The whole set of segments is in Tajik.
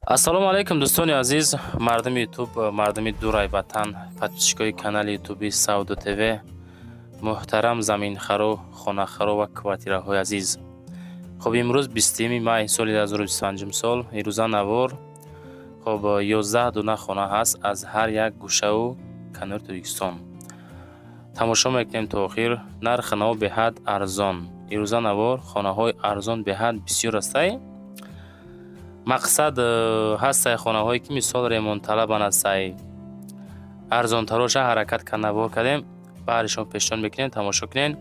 Ассалому алайкум, дӯстони азиз, мардуми Ютуб, мардуми дурай ватан, подписчикои канали Ютуби Савдо ТВ, муҳтарам заминхаро, хонахаро ва квартираҳои азиз. Хуб, имрӯз 20 май соли 2025 сол. Ирӯза навор, хуб, 11 дона хона ҳаст аз ҳар як гӯшаву канори Тоҷикистон. Тамошо мекунем то охир. Нархи наво беҳад арзон. Ирӯза навор хонаҳои арзон беҳад бисёр ҳастай. Мақсад, ҳастай хонаҳое, ки мисол ремонтталабан ҳастай, арзонтароша ҳаракат кард навор кардем, баъди шумо пешниҳод мекунем. Тамошо кунед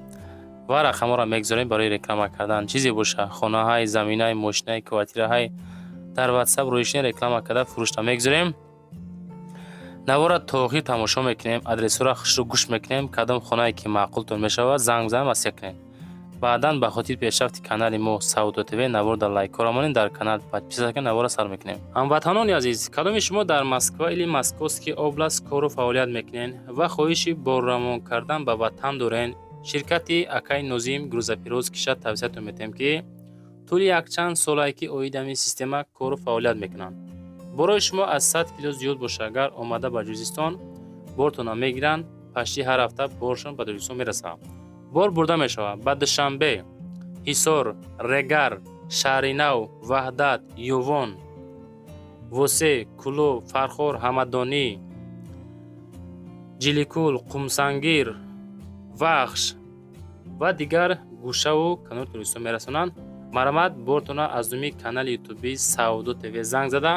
ва рақамҳоро мегузорем барои реклама кардан. Чизе боша, хонаҳай, заминаи, мошинаи, квартираҳай, дар Ватсап рӯишни реклама карда фурӯшта мегузорем. Навора то охир тамошо мекунем, адресҳоро хушрӯ гӯш мекунем. Кадом хонае ки маъқултон мешавад, занг бизанед, маслиҳат кунед. Баъдан ба хотири пешрафти канали мо Савдо ТВ навор дар лайкҳоро монед, дар канал подписаться кунед. Навора сар мекунем. Ҳамватанони азиз, кадоми шумо дар Москва или Московский область кору фаъолият мекунед ва хоҳиши борравон кардан ба ватан доред, ширкати акаи Нозим грузоперевозкиша тавсиятон метиҳем, ки тӯли якчанд солае ки оид ҳамин система кору фаъолият мекунанд. Борои шумо аз 100 кило зиёд боша агар, омада ба Ҷузистон бортона мегиранд. Пашти ҳар ҳафта боршон ба Тоҷикистон мерасад. Бор бурда мешавад ба Душанбе, Ҳисор, Регар, Шаҳринав, Ваҳдат, Ёвон, Восе, Кӯлоб, Фархор, Ҳамадонӣ, Ҷиликул, Қумсангир, Вахш ва дигар гӯшаву канори Тоҷикистон мерасонанд. Марҳамат, бортона аз номи канали Ютуби Савдо ТВ занг зада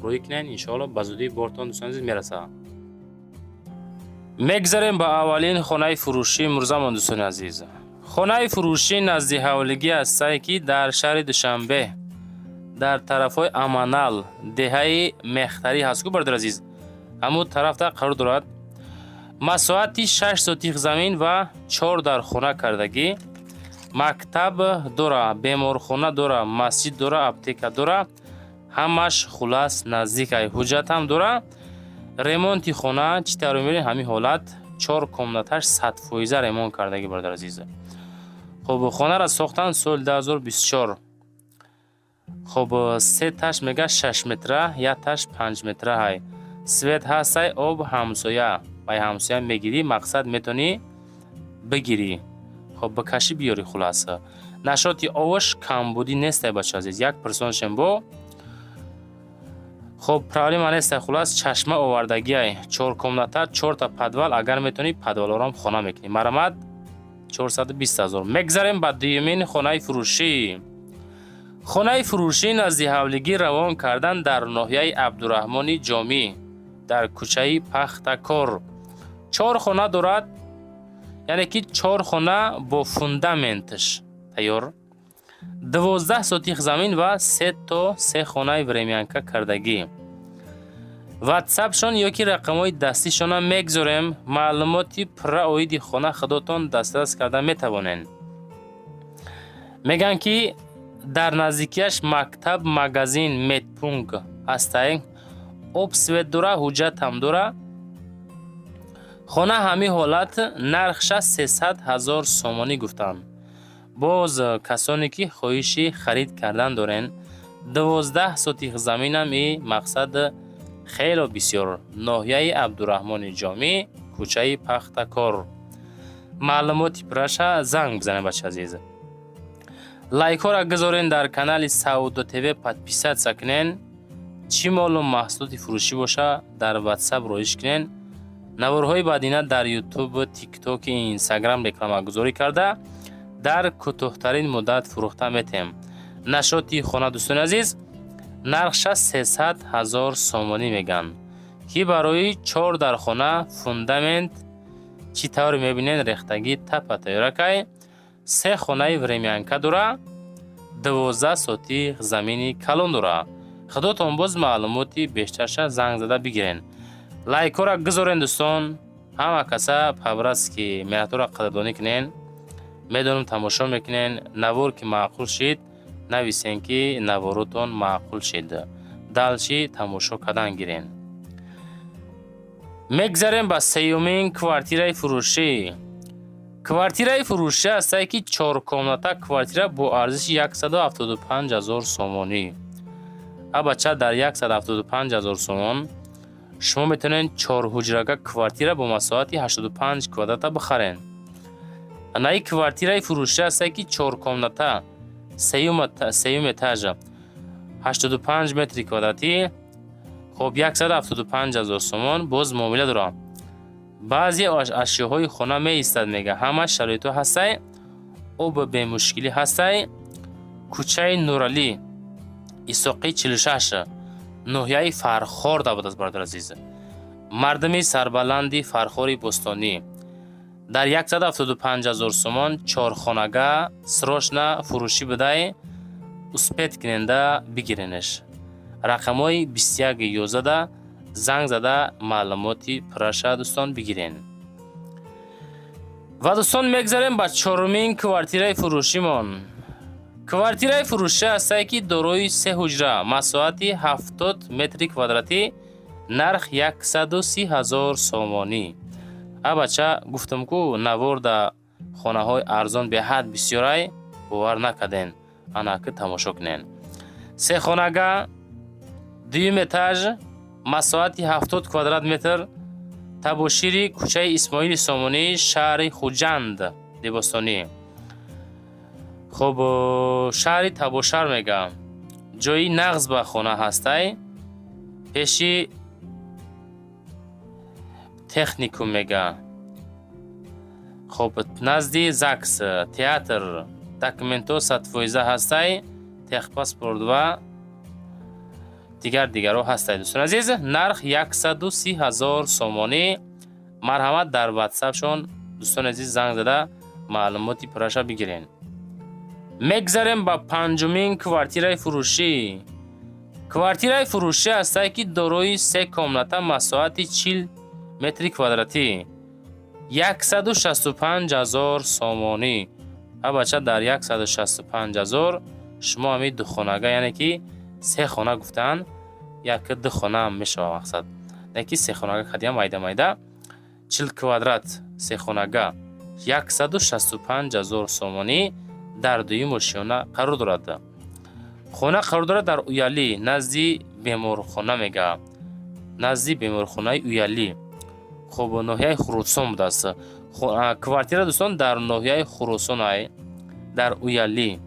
рӯӣ кунед. Иншоалло, ба зудӣ бортон, дӯстони азиз, мерасад. Мегзарем ба аввалин хонаи фурӯшӣ имрӯзамон, дӯстони азиз. Хонаи фурӯшӣ назди ҳавлигӣ ҳастае, ки дар шаҳри Душанбе, дар тарафҳои Аманал, деҳаи Мехтарӣ ҳаст ку, бародари азиз, ҳамун тарафта қарор дорад. Масоҳати 6 сотих замин ва чор дар хона кардагӣ. Мактаб дора, беморхона дора, масҷид дора, аптека дора, ҳамаш хулас наздикай. Ҳуҷҷатам дора. Ремонти хона чӣ тавр мебинед, ҳамин ҳолат. Чор комнаташ 100% ремонт кардагӣ, бародари азиз. Хуб, хонаро сохтанд соли 2024. Хуб, се таш мега 6 метра, як таш 5 метра ҳай. Свет ҳастай, об ҳамсоя бай ҳамсоя мегирӣ, мақсад, метавонӣ бигирӣ, хоб, бикашӣ, биёрӣ. Хулоса, нашоти овош камбудӣ нестай, бача азиз, як персоншем бо, хоб, проблема нестай. Хулас, чашма овардагиай. Чор комната, чорта подвал, агар метавонӣ, подвалорам хона мекунӣ. Марамад, 420 000. Мегзарем ба дуюмин хонаи фурӯшӣ. Хонаи фурӯшӣ назди ҳавлигӣ равон кардан дар ноҳияи Абдураҳмони Ҷомӣ, дар кӯчаи Пахтакор. Чор хона дорад, яъне ки чор хона бо фундаменташ тайёр, 12 сотих замин ва се то се хонаи времянка кардагӣ. Ватсапшон ё ки рақамҳои дастишона мегзорем. Маълумоти пурра оиди хона худотон дастрас карда метавонед. Мегӯянд, ки дар наздикиаш мактаб, магазин, медпункт ҳастай, об, свет дора, ҳуҷҷатам дора. Хона ҳамин ҳолат, нархша 300 000 сомонӣ гуфтанд. Боз касоне ки хоҳиши харид кардан дорен, 12 сотих заминам и мақсад хело бисёр. Ноҳияи Абдураҳмони Ҷомӣ, кӯчаи Пахтакор. Маълумоти пурраша занг бизанед, бача азиз. Лайкҳоро гузорен, дар канали Савдо ТВ подписаться кунен. Чӣ молу маҳсулоти фурӯшӣ боша, дар Ватсап роиш кунен. Наворҳои баъдина дар Ютуб, Тиктоки, Инстаграм рекламагузорӣ карда, дар кӯтоҳтарин муддат фурӯхта метиҳем. Нашоти хона, дӯстони азиз, нархша 300 000 сомонӣ мегӯянд, ки барои чор дар хона фундамент чӣ тавре мебинед, рехтагӣ тапа тайёракай, се хонаи времянка дора, 12 сотих замини калон дора. Худотон боз маълумоти бештарша занг зада бигирен. Лайкҳоро гузорен, дӯстон, ҳама каса по-братски меҳнатҳоро қадрдонӣ кунен. Медонам, тамошо мекунен. Навор ки маъқул шид, нависен, ки наворотон маъқул шид, дальше тамошо кардан гирен. Мегзарем ба сеюмин квартираи фурӯшӣ. Квартираи фурӯшӣ ҳастае, ки чоркомната квартира бо арзиши 175 000 сомонӣ. А бача, дар 175 ҳазор сомон шумо метавонед чорҳуҷрага квартира бо масоҳати 85 квадрата бихаред. Наи квартираи фурӯшӣ ҳастае, ки чоркомната, сеюм этажа, 85 метри квадратӣ. Хоб, 175 ҳазор сомон, боз муомила дорам. Баъзе ашёҳои хона меистад, мега, ҳама шароитҳо ҳастай, об бемушкилӣ ҳастай. Кӯчаи Нуралӣ Исоқӣ, 46, ноҳияи Фархор будааст. Бародар азиз, мардуми сарбаланди Фархори бостонӣ, дар 175 ҳазор сомон чорхонага срочно фурӯшӣ будай, успеть куненда бигиренеш. Рақамҳои 21 11-да занг зада, маълумоти пурраша, дӯстон, бигирен. Ва, дӯстон, мегзарем ба чорумин квартираи фурӯшимон. Квартираи фурӯшӣ ҳастае, ки дорои се ҳуҷра, масоҳати 70 метри квадратӣ, нарх 130 ҳазор сомонӣ. А бача, гуфтам ку, навор да хонаҳои арзон беҳад бисёрай, бовар накарден. Ана ки тамошо кунен. Сехонага, дуюм этаж, масоҳати 70 квадрат метр, табошири кӯчаи Исмоили Сомонӣ, шаҳри Хуҷанд дебостонӣ. Хоб, шаҳри Табошар мегам, ҷои нағз ба хона ҳастай, пеши техникум мега. Хоб, назди ЗАГС, театр, документҳо 100% ҳастай, техпаспорт ва дигар дигарҳо ҳастай. Дӯстони азиз, нарх 130 ҳазор сомонӣ. Марҳамат, дар ватсапшон, дӯстони азиз, занг зада, маълумоти пурраша бигирен. Мегзарем ба панҷумин квартираи фурӯшӣ. Квартираи фурӯшӣ ҳастае, ки дорои се комната, масоҳати 40 метри квадратӣ, 165 ҳазор сомонӣ. А бача, дар 165 ҳазор шумо ҳамин духонага, яъне ки се хона гуфтаанд, як ду хонаам мешава, мақсад не ки се хонага кадиам майда майда, 40 квадрат, сехонага, 165 ҳазор сомонӣ, дар дуюм ошёна қарор дорад. Хона қарор дорад дар Уялӣ, назди беморхона мега, назди беморхонаи Уялӣ. Хоб, ноҳияи Хуросон будааст квартира, дӯстон, дар ноҳияи Хуросонай, дар Уялӣ.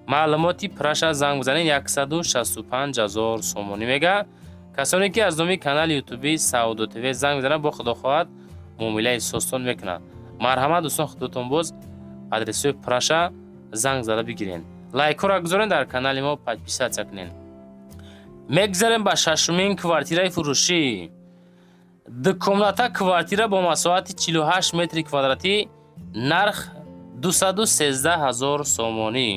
Маълумоти пурраша занг бизанед. 165 ҳазор сомонӣ мега. Касоне ки аз номи канали ютуби Савдо ТВ занг мезананд, бо худо хоҳад, муомилаи состон мекунанд. Марҳамат, дӯстон, худотон боз адресҳои пурраша занг зада бигирен. Лайкҳоро гузорен, дар канали мо подписаться кунен. Мегзарем ба шашумин квартираи фурӯшӣ. Дукомната квартира бо масоҳати 48 метри квадратӣ, нарх 213 ҳазор сомонӣ.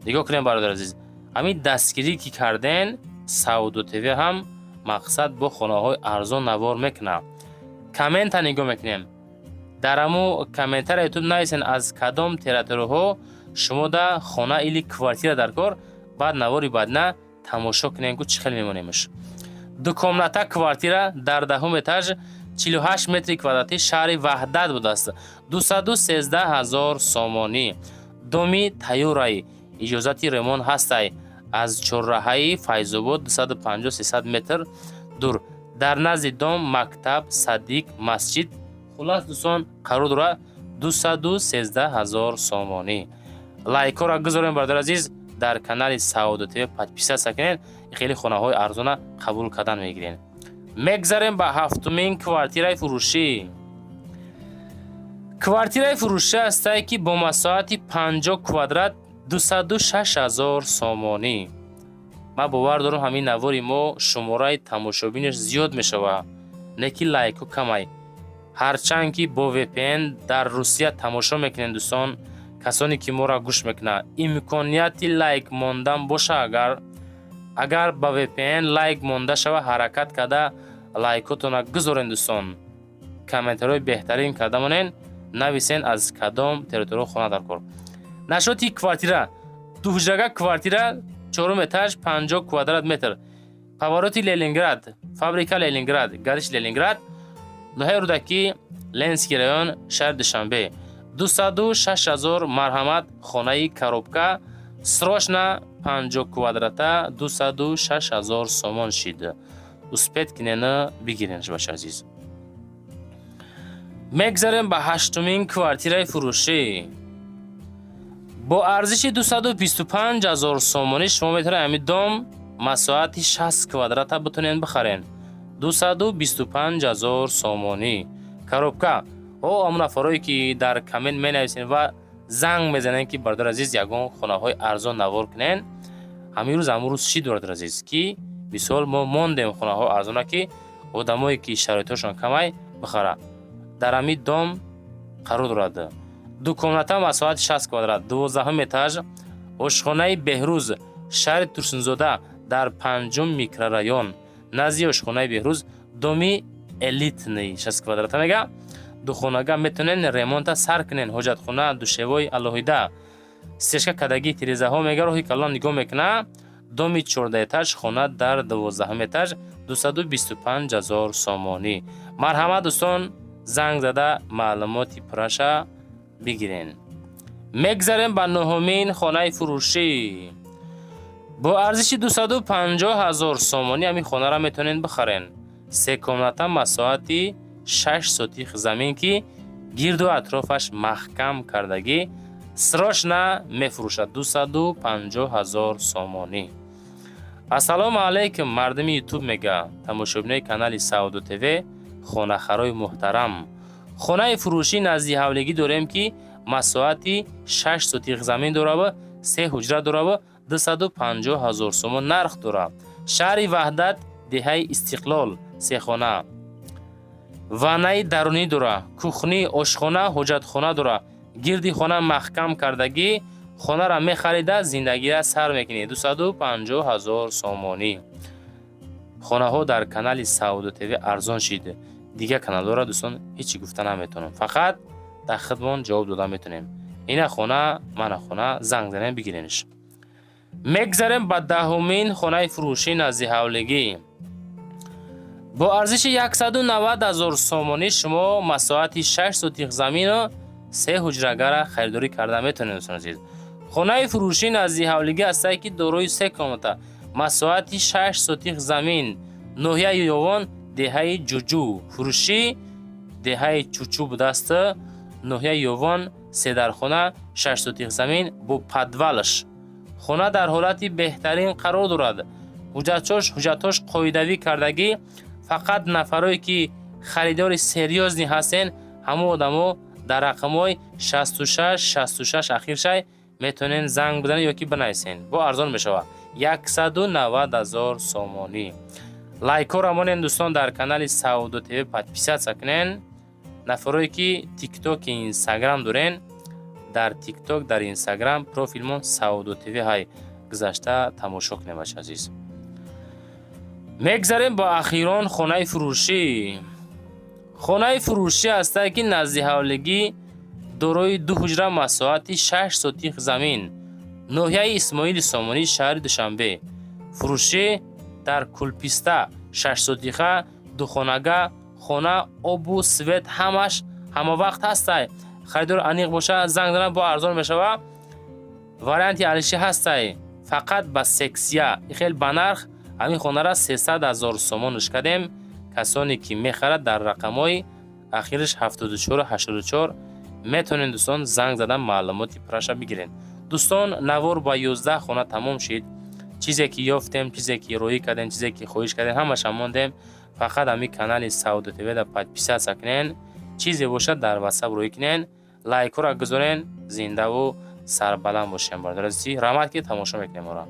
Нигоҳ кунем, бародар азиз, ҳамин дастгирӣ ки карден, Савдо ТВ ҳам, мақсад, бо хонаҳои арзон навор мекунад. Коммента нигоҳ мекунем. Дар ҳаму комментария ютуб нависен, аз кадом территорияҳо шумо да хона или квартира дар кор. Баъд навори баъдна тамошо кунем, ку чӣ хел мемонемш. Дукомната квартира дар даҳум этаж, 48 метри квадратӣ, шаҳри Ваҳдат будааст, 213 ҳазор сомонӣ. Доми тайёрай, иҷозати ремонт ҳастай, аз чорраҳаи Файзобод 250-300 метр дур, дар назди дом мактаб, садик, масҷид. Хуллас, дӯстон, қарор дорад 213 ҳазор сомонӣ. Лайкҳоро гузорем, бародар азиз, дар канали Савдо ТВ подписаться кунед, хеле хонаҳои арзона қабул кардан мегирем. Мегзарем ба ҳафтумин квартираи фурӯшӣ. Квартираи фурӯшӣ ҳастае, ки бо масоҳати 50 квадрат, 206 ҳазор сомонӣ. Ман бовар дорам, ҳамин навори мо шумораи тамошобинаш зиёд мешавад, не ки лайкҳо камай. Ҳарчанд ки бо VPN дар Русия тамошо мекунем, дӯстон, касоне ки моро гӯш мекунанд, имконияти лайк мондан боша, агар ба VPN лайк монда шава, ҳаракат карда лайкотона гузорен. Дӯстон, комментариҳои беҳтарин карда монен, нависен, аз кадом территория хона дар кор. Нашоти квартира: дуҳуҷрага квартира, чорум этаж, 50 квадрат метр, повороти Ленинград, фабрика Ленинград, гариш Ленинград, ноҳияи Рӯдакӣ, Ленинский район, шаҳри Душанбе, 206 ҳазор. Марҳамат, хонаи коробка, срочно 50 квадрата 206 000 сомон шид. Успеть кинена, бигиренш, бача азиз. Мегзарем ба ҳаштумин квартираи фурӯшӣ. Бо арзиши 225 000 сомонӣ шумо метавонед ҳамин дом масоҳати 60 квадрата битонед бихарен. 225 000 сомонӣ, коробка. О, ҳамон нафарое, ки дар коммент менависен ва занг мезанем, ки бародари азиз, ягон хонаҳои арзон навор кунен. Ҳамин рӯз, ҳамун рӯз шид, бародари азиз, ки мисол мо мондем хонаҳои арзона, ки одамое, ки шароитҳошон камай, бихара. Дар ҳамин дом қарор дорад: ду комната, масоҳати 60 квадрат, 12-ум этаж, ошхонаи Беҳрӯз, шаҳри Турсунзода, дар панҷум микрорайон, назди ошхонаи Беҳрӯз, доми элитный, 60 квадрата мега. Духонага метавонен ремонта сар кунен, ҳоҷатхона, душевой алоҳида, стяжка кардагии тирезаҳо мега, роҳи калон нигоҳ мекуна. Доми 14 этаж, хона дар 12-ум этаж, 225 000 сомонӣ. Марҳамат, дӯстон, занг зада маълумоти пурраша бигирен. Мегзарем ба нуҳумин хонаи фурӯшӣ. Бо арзиши 250 000 сомонӣ ҳамин хонаро метавонед бихарен. Се комната, масоҳати 6 сотих замин, ки гирду атрофаш маҳкам кардагӣ, срочно мефурӯшад, 250 000 сомонӣ. Ассалому алайкум, мардуми Ютуб мега, тамошобинои канали Савдо ТВ, хонахарои муҳтарам. Хонаи фурӯшӣ назди ҳавлигӣ дорем, ки масоҳати 6 сотих замин дорава, се ҳуҷра дорава, 250 000 сомон нарх дорад. Шаҳри Ваҳдат, деҳаи Истиқлол, сехона, ваннаи дарунӣ дора, кухня, ошхона, ҳоҷатхона дора, гирди хона маҳкам кардагӣ. Хонаро мехарида, зиндагиро сар мекунӣ. 250 000 сомонӣ. Хонаҳо дар канали Савдо ТВ арзон шид. Дигар каналҳоро, дӯстон, ҳечи гуфта наметавонам, фақат дар хидмон ҷавоб дода метавонем. Ина хона, мана хона, занг занем, бигиренш. Мегзарем ба 10-умин хонаи фурӯшӣ назди ҳавлигӣ. Бо арзиши 190 000 сомонӣ шумо масоҳати 6 сотих замину се ҳуҷрагара харидорӣ карда метавонед, дӯстони азиз. Хонаи фурӯшӣ назди ҳавлигӣ ҳастае, ки дорои се комната, масоҳати 6 сотих замин, ноҳияи Ёвон, деҳаи Ҷуҷӯ. Фурӯшӣ деҳаи Чучӯ будааст, ноҳияи Ёвон, седархона, 6 сотих замин бо подвалаш. Хона дар ҳолати беҳтарин қарор дорад, ҳуҷҷатҳош қоидавӣ кардагӣ. Фақат нафарое, ки харидори серьёзный ҳастен, ҳамон одамо дар рақамҳои 66 66 ахиршай метавонен занг бизанед ё ки бинависен. Бо арзон мешавад, 190 000 сомонӣ. Лайкҳоро монен, дӯстон, дар канали Савдо ТВ подписаться кунен. Нафарое, ки Тиктоки, Инстаграм дорен, дар Тикток, дар Инстаграм профилмон Савдо ТВ ҳай, гузашта тамошо кунем, бача азиз. Мегзарем ба ахирон хонаи фурӯшӣ. Хонаи фурӯшӣ ҳастае, ки назди ҳавлигӣ, дорои ду ҳуҷра, масоҳати 6 сотих замин, ноҳияи Исмоили Сомонӣ, шаҳри Душанбе. Фурӯшӣ дар Кулписта, 6 сотиха, духонага. Хона обу свет ҳамаш ҳама вақт ҳастай. Харидор аниқ боша, занг зана, бо арзон мешава. Варианти алиши ҳастай, фақат ба сексия. Хел ба нарх ҳамин хонара 300 000 сомонш кардем. Касоне, ки мехарад, дар рақамҳои ахираш 74 84 метавонед, дӯстон, занг задан, маълумоти пурраша бигиред. Дӯстон, навор ба 11 хона тамом шид. Чизе ки ёфтем, чизе ки роӣ кардем, чизе ки хоҳиш кардем, ҳамаша мондем. Фақат ҳамин канали Савдо ТВ да подписаться кунен, чизе бошад, дар Ватсап роӣ кунен, лайкҳоро гузорен. Зиндаву сарбаланд бошем, бародари азизи. Раҳмат, ки тамошо мекунем моро.